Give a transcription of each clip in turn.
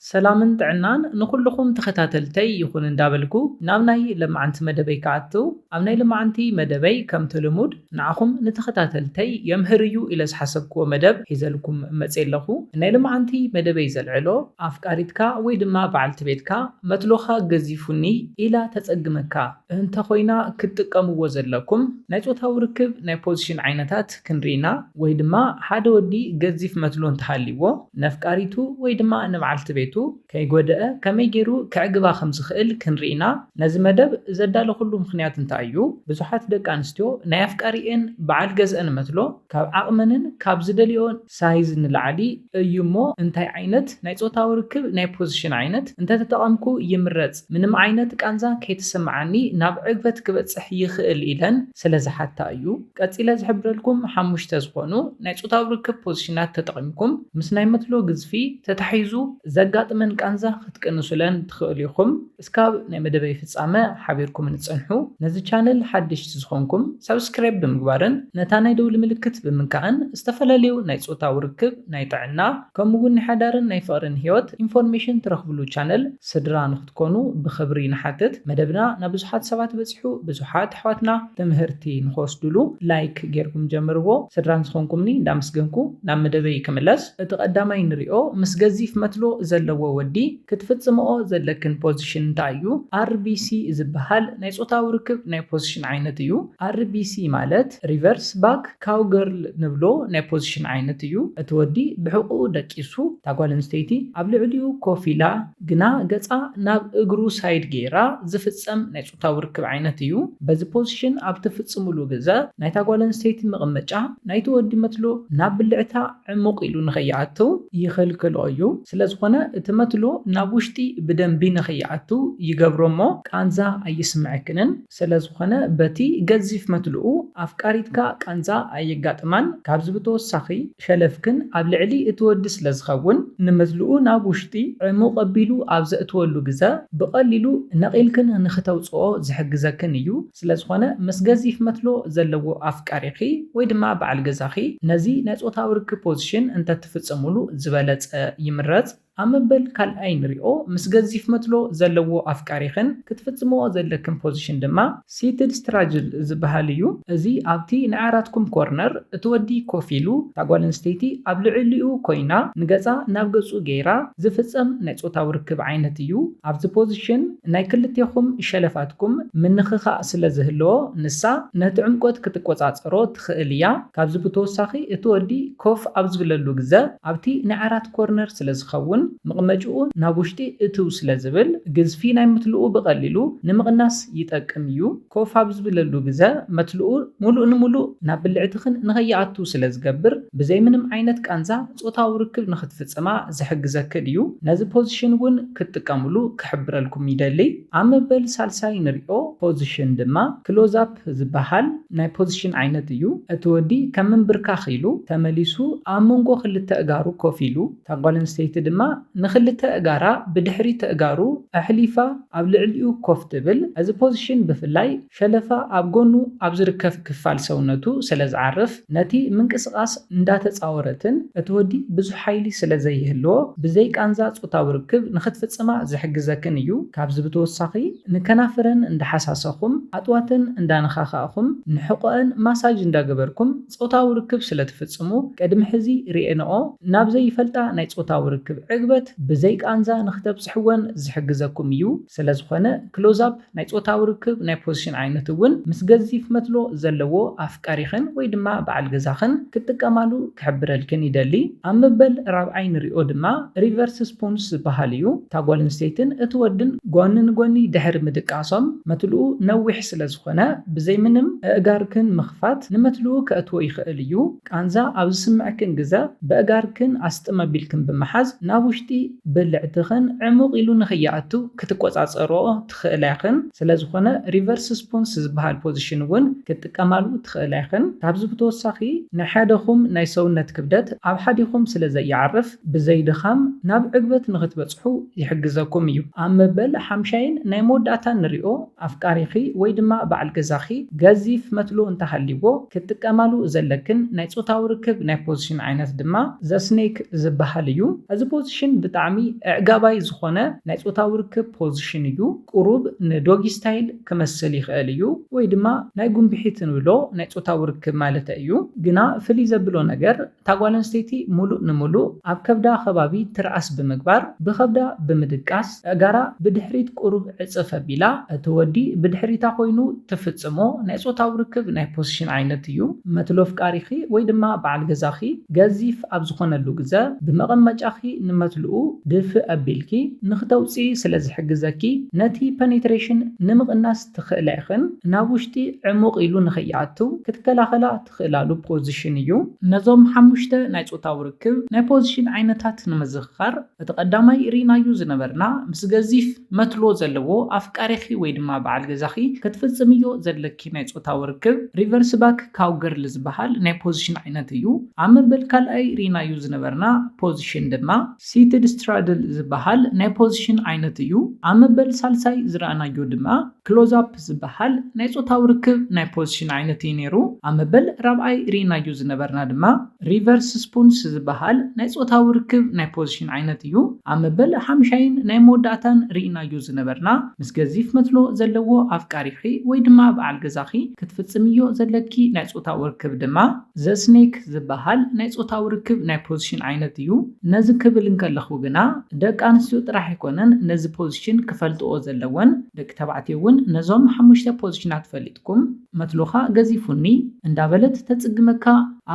ሰላምን ጥዕናን ንኹልኹም ተኸታተልተይ ይኹን እንዳበልኩ ናብ ናይ ለማዓንቲ መደበይ ክኣትው፣ ኣብ ናይ ለማዓንቲ መደበይ ከምቲ ልሙድ ንዓኹም ንተኸታተልተይ የምህር እዩ ኢለ ዝሓሰብክዎ መደብ ሒዘልኩም መፅየ ኣለኹ። ናይ ለማዓንቲ መደበይ ዘልዕሎ ኣፍቃሪትካ ወይ ድማ በዓልቲ ቤትካ መትሎኻ ገዚፉኒ ኢላ ተፀግመካ እንተኾይና ክትጥቀምዎ ዘለኩም ናይ ፆታዊ ርክብ ናይ ፖዚሽን ዓይነታት ክንርኢና ወይ ድማ ሓደ ወዲ ገዚፍ መትሎ እንተሃልይዎ ነፍቃሪቱ ወይ ድማ ንበዓልቲ ቤቱ ከይጎደአ ከመይ ገይሩ ከዕግባ ከም ዝኽእል ክንርኢና። ነዚ መደብ ዘዳለኹሉ ምኽንያት እንታይ እዩ? ብዙሓት ደቂ ኣንስትዮ ናይ ኣፍቃሪኤን በዓል ገዝአን መትሎ ካብ ዓቕመንን ካብ ዝደልዮን ሳይዝ ንላዕሊ እዩ እሞ እንታይ ዓይነት ናይ ፆታዊ ርክብ ናይ ፖዚሽን ዓይነት እንተተጠቐምኩ ይምረፅ? ምንም ዓይነት ቃንዛ ከይተሰምዓኒ ናብ ዕግበት ክበፅሕ ይኽእል ኢለን ስለ ዝሓታ እዩ። ቀፂለ ዝሕብረልኩም ሓሙሽተ ዝኾኑ ናይ ፆታዊ ርክብ ፖዚሽናት ተጠቒምኩም ምስ ናይ መትሎ ግዝፊ ተታሒዙ ዘጋጥመን ቃንዛ ክትቅንሱለን ትኽእሉ ኢኹም። እስካብ ናይ መደበይ ፍፃመ ሓቢርኩም ንፅንሑ። ነዚ ቻነል ሓደሽቲ ዝኾንኩም ሳብስክራይብ ብምግባርን ነታ ናይ ደውሊ ምልክት ብምንካእን ዝተፈላለዩ ናይ ፆታዊ ርክብ፣ ናይ ጥዕና ከምኡ እውን ናይ ሓዳርን ናይ ፍቕርን ህይወት ኢንፎርሜሽን ትረኽብሉ ቻነል ስድራ ንክትኮኑ ብኽብሪ ንሓትት። መደብና ናብ ብዙሓት ሰባት በፂሑ ብዙሓት ኣሕዋትና ትምህርቲ ንክወስድሉ ላይክ ጌርኩም ጀምርዎ። ስድራን ዝኾንኩምኒ እንዳመስገንኩ ናብ መደበይ ክምለስ። እቲ ቀዳማይ ንሪኦ ምስ ገዚፍ መትሎ ዘለዎ ወዲ ክትፍፅምኦ ዘለክን ፖዚሽን እንታይ እዩ? ኣር ቢ ሲ ዝበሃል ናይ ፆታዊ ርክብ ናይ ፖዚሽን ዓይነት እዩ። ኣር ቢ ሲ ማለት ሪቨርስ ባክ ካውገርል ንብሎ ናይ ፖዚሽን ዓይነት እዩ። እቲ ወዲ ብሕቑኡ ደቂሱ እታ ጓል ኣንስተይቲ ኣብ ልዕሊኡ ኮፍ ኢላ ግና ገፃ ናብ እግሩ ሳይድ ገይራ ዝፍፀም ናይ ፆታዊ ርክብ ዓይነት እዩ። በዚ ፖዚሽን ኣብ ትፍፅምሉ ግዘ ናይታ ጓል ኣንስተይቲ መቐመጫ ናይቲ ወዲ መትሎ ናብ ብልዕታ ዕሙቕ ኢሉ ንኸይኣትው ይኽልክሎ እዩ። ስለ ዝኾነ እቲ መትሎ ናብ ውሽጢ ብደንቢ ንኸይኣትው ይገብሮ እሞ ቃንዛ ኣይስምዐክንን። ስለ ዝኾነ በቲ ገዚፍ መትልኡ ኣፍቃሪትካ ቃንዛ ኣየጋጥማን። ካብዚ ብተወሳኺ ሸለፍክን ኣብ ልዕሊ እቲ ወዲ ስለ ዝኸውን ንመትልኡ ናብ ውሽጢ ዕሙቕ ኣቢሉ ኣብ ዘእትወሉ ግዘ ብቐሊሉ ነቒልክን ንኽተውፅኦ ዝሕግዘክን እዩ። ስለ ዝኾነ ምስ ገዚፍ መትሎ ዘለዎ ኣፍቃሪኺ ወይ ድማ በዓል ገዛኺ ነዚ ናይ ፆታዊ ርክብ ፖዚሽን እንተትፍፅምሉ ዝበለፀ ይምረፅ። ኣብ መበል ካልኣይ ንሪኦ ምስ ገዚፍ መትሎ ዘለዎ ኣፍቃሪኽን ክትፍፅምኦ ዘለክን ፖዚሽን ድማ ሲትድ ስትራጅል ዝበሃል እዩ። እዚ ኣብቲ ናይ ዓራትኩም ኮርነር እቲ ወዲ ኮፍ ኢሉ እታ ጓል ኣንስተይቲ ኣብ ልዕሊኡ ኮይና ንገፃ ናብ ገፁ ገይራ ዝፍፀም ናይ ፆታዊ ርክብ ዓይነት እዩ። ኣብዚ ፖዚሽን ናይ ክልቴኹም ሸለፋትኩም ምንኽኻእ ስለ ዝህልዎ ንሳ ነቲ ዕምቆት ክትቆፃፀሮ ትኽእል እያ። ካብዚ ብተወሳኺ እቲ ወዲ ኮፍ ኣብ ዝብለሉ ግዘ ኣብቲ ናይ ዓራት ኮርነር ስለ ዝኸውን መቕመጭኡ ናብ ውሽጢ እትው ስለ ዝብል ግዝፊ ናይ መትልኡ ብቐሊሉ ንምቕናስ ይጠቅም እዩ። ኮፍ ኣብ ዝብለሉ ግዘ መትልኡ ሙሉእ ንሙሉእ ናብ ብልዕትኽን ንኸይኣቱ ስለ ዝገብር ብዘይ ምንም ዓይነት ቃንዛ ፆታዊ ርክብ ንኽትፍፅማ ዝሕግዘክን እዩ። ነዚ ፖዚሽን እውን ክትጥቀምሉ ክሕብረልኩም ይደሊ። ኣብ መበል ሳልሳይ ንሪኦ ፖዚሽን ድማ ክሎዝ ኣፕ ዝበሃል ናይ ፖዚሽን ዓይነት እዩ። እቲ ወዲ ከም ምንብርካኽ ኢሉ ተመሊሱ ኣብ መንጎ ክልተ እጋሩ ኮፍ ኢሉ እታ ጓል ኣንስተይቲ ድማ ንኽልተ እጋራ ብድሕሪት እጋሩ ኣሕሊፋ ኣብ ልዕሊኡ ኮፍ ትብል። እዚ ፖዚሽን ብፍላይ ሸለፋ ኣብ ጎኑ ኣብ ዝርከብ ክፋል ሰውነቱ ስለ ዝዓርፍ ነቲ ምንቅስቓስ እንዳተፃወረትን እቲ ወዲ ብዙሕ ሓይሊ ስለ ዘይህልዎ ብዘይ ቃንዛ ፆታዊ ርክብ ንኽትፍፅማ ዝሕግዘክን እዩ። ካብዚ ብተወሳኺ ንከናፍረን እንዳሓሳሰኹም ኣጥዋተን እንዳነኻኻእኹም ንሕቖአን ማሳጅ እንዳገበርኩም ፆታዊ ርክብ ስለ ትፍፅሙ ቅድሚ ሕዚ ርኤንኦ ናብ ዘይፈልጣ ናይ ፆታዊ ርክብ ዕግበት ብዘይ ቃንዛ ንክተብፅሕወን ዝሕግዘኩም እዩ። ስለ ዝኾነ ክሎዝ ኣፕ ናይ ፆታዊ ርክብ ናይ ፖዚሽን ዓይነት እውን ምስ ገዚፍ መትሎ ዘለዎ ኣፍቃሪኽን ወይ ድማ በዓል ገዛኽን ክትጥቀማሉ ክሕብረልክን ይደሊ። ኣብ መበል ራብዓይ ንሪኦ ድማ ሪቨርስ ስፑንስ ዝበሃል እዩ። እታ ጓል ኣንስተይትን እቲ ወድን ጎኒ ንጎኒ ድሕሪ ምድቃሶም መትልኡ ነዊሕ ስለ ዝኾነ ብዘይ ምንም ኣእጋርክን ምኽፋት ንመትልኡ ከእትዎ ይኽእል እዩ። ቃንዛ ኣብ ዝስምዐክን ግዘ በእጋርክን ኣስጥም ኣቢልክን ብምሓዝ ናብ ውሽጢ ብልዕትኽን ዕሙቕ ኢሉ ንኸይኣቱ ክትቆፃፀርኦ ትኽእላ ኢኽን። ስለ ዝኾነ ሪቨርስ ስፑንስ ዝበሃል ፖዚሽን እውን ክትጥቀማሉ ትኽእላ ኢኽን። ካብዚ ብተወሳኺ ናይ ሓደኹም ናይ ሰውነት ክብደት ኣብ ሓዲኹም ስለ ዘይዓርፍ ብዘይ ድኻም ናብ ዕግበት ንኽትበፅሑ ይሕግዘኩም እዩ። ኣብ መበል ሓምሻይን ናይ መወዳእታን ንሪኦ ኣፍቃሪኺ ወይ ድማ በዓል ገዛኺ ገዚፍ መትሎ እንተሃልይዎ ክትጥቀማሉ ዘለክን ናይ ፆታዊ ርክብ ናይ ፖዚሽን ዓይነት ድማ ዘ ስኔክ ዝበሃል እዩ። እዚ ፖዚሽን ሽን ብጣዕሚ ኣዕጋባይ ዝኾነ ናይ ጾታዊ ርክብ ፖዚሽን እዩ። ቁሩብ ንዶጊ ስታይል ክመስል ይኽእል እዩ፣ ወይ ድማ ናይ ጉንብሒት ንብሎ ናይ ጾታዊ ርክብ ማለት እዩ። ግና ፍልይ ዘብሎ ነገር፣ እታ ጓል ኣንስተይቲ ሙሉእ ንሙሉእ ኣብ ከብዳ ከባቢ ትርኣስ ብምግባር፣ ብኸብዳ ብምድቃስ፣ ኣእጋራ ብድሕሪት ቁሩብ ዕጽፍ ኣቢላ፣ እቲ ወዲ ብድሕሪታ ኮይኑ ትፍጽሞ ናይ ጾታዊ ርክብ ናይ ፖዚሽን ዓይነት እዩ። መትሎ ኣፍቃሪኺ ወይ ድማ በዓል ገዛኺ ገዚፍ ኣብ ዝኾነሉ ግዘ፣ ብመቐመጫኺ ንመትልኡ ድፍእ ኣቢልኪ ንኽተውጽኢ ስለ ዝሕግዘኪ፣ ነቲ ፐኔትሬሽን ንምቕናስ ትኽእላ ኢኽን። ናብ ውሽጢ ዕሙቕ ኢሉ ንኸይኣቱ ክትከላኸላ ትኽእላሉ ፖዚሽን እዩ። ነዞም ሓሙሽተ ናይ ጾታዊ ርክብ ናይ ፖዚሽን ዓይነታት ንምዝኽኻር፣ እቲ ቀዳማይ ርኢናዩ ዝነበርና፣ ምስ ገዚፍ መትሎ ዘለዎ ኣፍቃሪኺ ወይ ድማ በዓል ገዛኺ ክትፍጽምዮ ዘለኪ ናይ ጾታዊ ርክብ፣ ሪቨርስ ባክ ካውገርል ዝበሃል ናይ ፖዚሽን ዓይነት እዩ። ኣብ መበል ካልኣይ ርኢናዩ ዝነበርና ፖዚሽን ድማ፣ ሲትድ ስትራድል ዝበሃል ናይ ፖዚሽን ዓይነት እዩ። ኣብ መበል ሳልሳይ ዝረኣናዮ ድማ፣ ክሎዝ ኣፕ ዝበሃል ናይ ጾታዊ ርክብ ናይ ፖዚሽን ዓይነት እዩ ነይሩ። ኣብ መበል ራብዓይ ርኢናዮ ዝነበርና ድማ፣ ሪቨርስ ስፑንስ ዝበሃል ናይ ጾታዊ ርክብ ናይ ፖዚሽን ዓይነት እዩ። ኣብ መበል ሓምሻይን ናይ መወዳእታን ርኢናዮ ዝነበርና፣ ምስ ገዚፍ መትሎ ዘለዎ ኣፍቃሪኺ ወይ ድማ በዓል ገዛኺ ክትፍጽምዮ ዘለኪ ናይ ጾታዊ ርክብ ድማ፣ ዘ ስኔክ ዝበሃል ናይ ጾታዊ ርክብ ናይ ፖዚሽን ዓይነት እዩ። ነዚ ክብል እንከለኹ ግና፣ ደቂ ኣንስትዮ ጥራሕ ኣይኮነን ነዚ ፖዚሽን ክፈልጥኦ ዘለወን፣ ደቂ ተባዕትዮ እውን ነዞም ሓሙሽተ ፖዚሽናት ፈሊጥኩም፣ መትሎኻ ገዚፉኒ እንዳበለት ተጽግመካ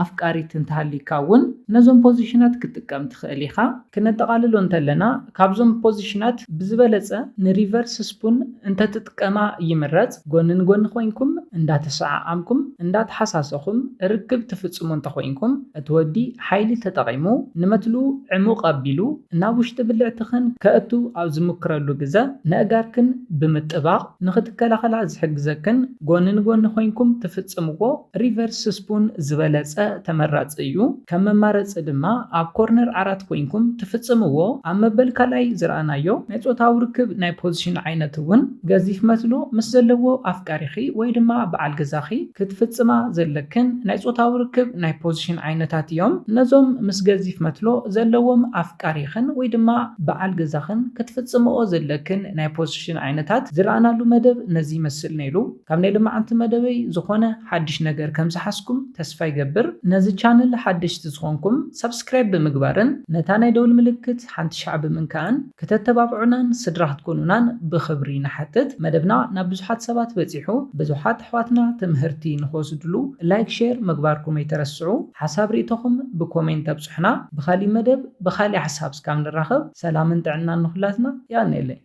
ኣፍቃሪት እንተሃሊካ እውን ነዞም ፖዚሽናት ክትጥቀም ትኽእል ኢኻ። ክነጠቓልሎ እንተለና፣ ካብዞም ፖዚሽናት ብዝበለጸ ንሪቨርስ ስፑን እንተትጥቀማ ይምረጽ። ጎኒ ንጎኒ ኮይንኩም እንዳተሰዓዓምኩም እንዳተሓሳሰኹም ርክብ ትፍጽሙ እንተኾይንኩም፣ እቲ ወዲ ሓይሊ ተጠቒሙ ንመትልኡ ዕሙቕ ኣቢሉ ናብ ውሽጢ ብልዕትኽን ከእቱ ኣብ ዝምክረሉ ግዘ፣ ነእጋርክን ብምጥባቕ ንኽትከላኸላ ዝሕግዘክን ጎኒ ንጎኒ ኮይንኩም ትፍጽምዎ ሪቨርስ ስፑን ዝበለጸ ተመራጺ እዩ። ከም መማረጺ ድማ ኣብ ኮርነር ዓራት ኮይንኩም ትፍጽምዎ። ኣብ መበል ካልኣይ ዝረኣናዮ ናይ ጾታዊ ርክብ ናይ ፖዚሽን ዓይነት እውን ገዚፍ መትሎ ምስ ዘለዎ ኣፍቃሪኺ ወይ ድማ በዓል ገዛኺ ክትፍጽማ ዘለክን ናይ ጾታዊ ርክብ ናይ ፖዚሽን ዓይነታት እዮም። ነዞም ምስ ገዚፍ መትሎ ዘለዎም ኣፍቃሪኽን ወይ ድማ በዓል ገዛኽን ክትፍጽምኦ ዘለክን ናይ ፖዚሽን ዓይነታት ዝረኣናሉ መደብ ነዚ ይመስል ነይሩ። ካብ ናይ ሎማዓንቲ መደበይ ዝኾነ ሓድሽ ነገር ከም ዝሓዝኩም ተስፋ ይገብር። ነዚ ቻነል ሓደሽቲ ዝኾንኩም ሰብስክራይብ ብምግባርን ነታ ናይ ደውል ምልክት ሓንቲ ሻዕ ብምንካእን ከተተባብዑናን ስድራ ክትኮኑናን ብኽብሪ ንሓትት። መደብና ናብ ብዙሓት ሰባት በጺሑ፣ ብዙሓት ኣሕዋትና ትምህርቲ ንኽወስድሉ ላይክ፣ ሼር ምግባርኩም ኣይተረስዑ። ሓሳብ ርእይቶኹም ብኮሜንት ኣብጽሑና። ብኻሊእ መደብ ብኻሊእ ሓሳብ እስካብ ንራኸብ፣ ሰላምን ጥዕናን ንኹላትና። የቐንየለይ።